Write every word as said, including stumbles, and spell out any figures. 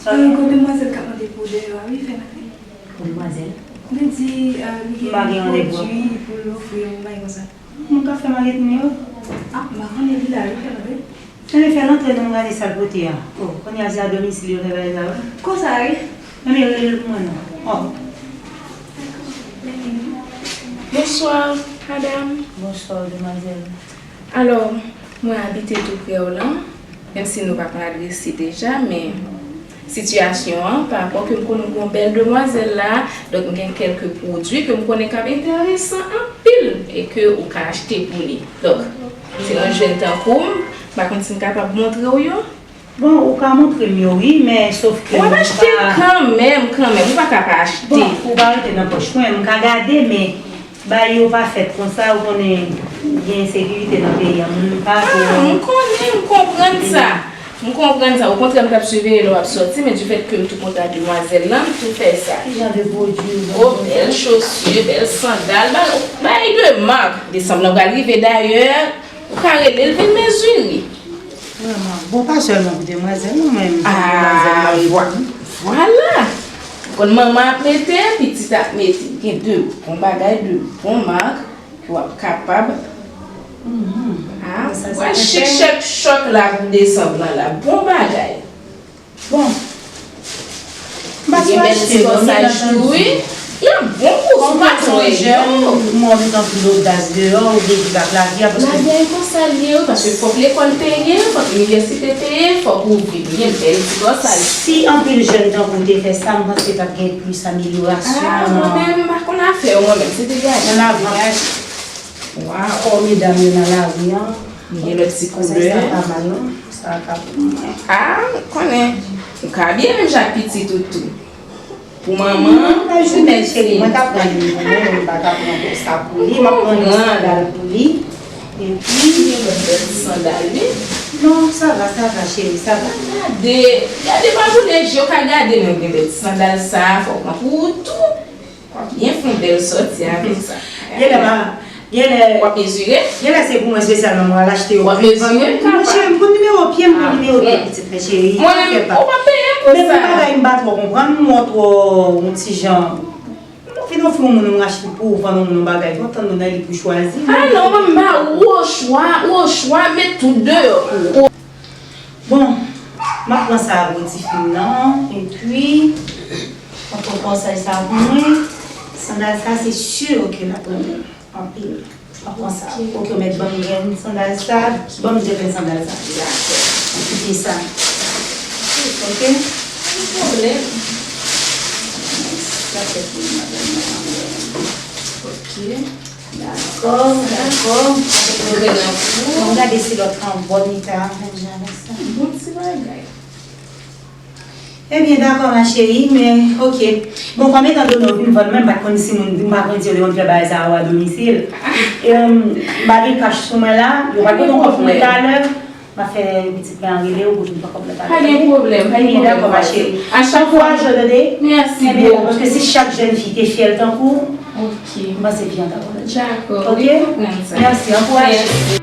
Gwo demwazèl k ap mande pou dèyè a, wi, fè maten. Pou demwazèl? Li di, euh, li gen pwodui pou l ofri yon bagay konsa. Mwen ka fè maket mwen yo. Ah, m pa konnen li la, wi, fè maten. Fè l antre nan gade sa l pote a. Oh, kounye a se a domisil yo fè bagay sa, wi. Konsa, wi. Men rele l pou mwen non. Oh. Bonswa, madanm. Bonswa, demwazèl. Alò, mwen abite tou prè w lan, menm si nou pa konn adrese deja, men sitiyasyon an, pa rapò ke m konnen w gen yon bèl demwazèl la, donk m gen kèlke pwodui ke m konnen k ap enteresan anpil e ke ou ka achte pou li. Donk, se yon jèn tankou m, m pa konn si m kapab montre w yo. Bon, ou ka montre m yo, wi, men sof ke... W ap achte kanmenm, kanmenm, ou pa ka pa achte. Bon, ou pa rete nan pòch mwen, m ka gade, men bagay yo pa fèt konsa, ou konnen gen ensekirite nan peyi a, moun pa... Ah, m konnen, m konprann sa. M konprann sa. Okontrè, m t ap siveye lè w ap sòti, men difèt ke m tou konn demwazèl lan, m tou fè sa. Ki jan de pwodui ou... Oh, bèl chosi, bèl sandal, bagay de mak. Desanm nan pral rive dayè, ou ka rele l vin mezire. Vrèman. Bon, pa sèlman pou demwazèl, non, men pou demwazèl la, vwa-, vwala. Konn manman ap mete, pitit ap mete. Gen de bon bagay, de bon mak, ke w ap kapab. Ah, sa, sa wè chik chèk chòk la pou desanm nan la. Bon bagay. Bon. M pa sou achte non, men nan tann di. Y ap bon pou ou, pa twò jèn, ou anvi tankou lodas deyò, ou gen vye ak lavi a, paske... Lavi a e konsa l ye, wi, paske fòk lekòl peye, fòk inivèsite peye, fòk ou viv. Gen bèl ti kòsaj. Si anpil jèn tankou w te fè sa, m panse t ap gen plis amelyorasyon. Ah, mwen menm, m pa konn afè yo, mwen menm, se te gade. Nan lavi. Waw. Kò medam yo nan lari an. Gen lòt ti koulè. Sa pa mal, non. Sa ka pou mwen. Ah, ou konnen. Ou ka abye menm jan ak pitit ou tou. Pou manman, pou timoun. Mwen ta pran li pou mwen, mwen pa ta pran pou sa pou li. M ap pran yon sandal pou li. Epi, gen lòt bèl sandal, wi. Non, sa va, sa va, cheri, sa va. Gade, gade pa boule je, ou ka gade, men gen bèl sandal sa, fò w pran pou ou tou. W ap byen fè yon bèl sòti avèk sa. Genlè m a, genlè, w ap mezire? Genlè se pou mwen espesyalman mwen al achte yo. W ap mezire, m kapab. Cheri, m konn nimewo pye, m konn nimewo pye pitit mwen, cheri. Mwen menm, ou pa peye m pou sa. Men pou bagay m pa twò konprann, m wè w twò yon ti jan. Ou fin ofri yon moun yon machin pou ou vann yon moun yon bagay, ou ap tann nou nan li pou chwazi. Ah non, mwen m pa wè chwa, wè chwa, met tout deyò pou ou. Bon, m ap pran sa a pou ti fi m nan, epi, m ap pran kòsaj sa a pou mwen. Sandal sa, se si ke l ap renmen anpil. M ap pran sa. Ok, mèt ban m grenn sandal sa, ban m de grenn sandal sa. Dakò. Kite sa. Ok? Pa gen pwoblèm. Sa fèt pou madanm nan. Ok. Dakò, dakò. Avèk yon grenn anpou. Bon, gade si lòt lan an bòn eta, menm jan avèk sa. Bon ti bagay. Ebyen, dakò, ma chérie, men, ok. Bon, kòm etan done w vin vann mwen, m pa t konn si moun, m pa konn si yo te konn fè bagay sa yo a domisil. E, m pa gen kach sou mwen la, yo pa t pote yon kòb pou mwen talè. M ap fè pitit mwen an rele w pou vin pran kòb la talè. Pa gen pwoblèm, pa gen pwoblèm, dakò, ma chérie. A chak fwa. Ankouraje w, tande. Mèsi bokou. Paske si chak jèn fi te fyè l tankou w, m panse vi an t ap bon. Dakò, wi, m konprann sa. Mèsi, ankouraje. Mèsi.